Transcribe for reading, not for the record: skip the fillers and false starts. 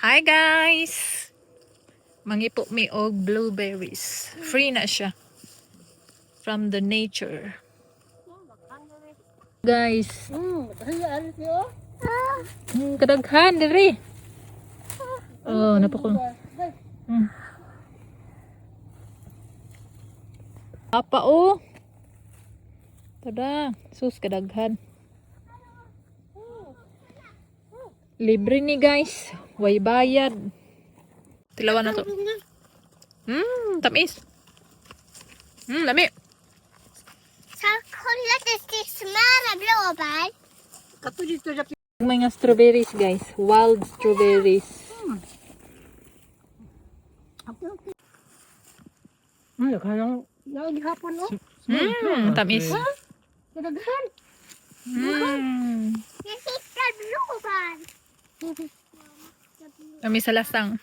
Hi, guys! Mangipo mi og blueberries. Free na siya. From the nature. Guys, kadaghan diri. Oh, napako. Apa oh. Tada, sus, kadaghan. Libre ni, guys. Way bayad. Tilawan na to. Tamis. Lami. Så kolla, det är smöra blåbär. Kato dito sa May nga strawberries, guys. Wild strawberries. Daghan ang gihapon oh. Tamis. Daghan. Jag hittar blåbär. Tamis sa lasang.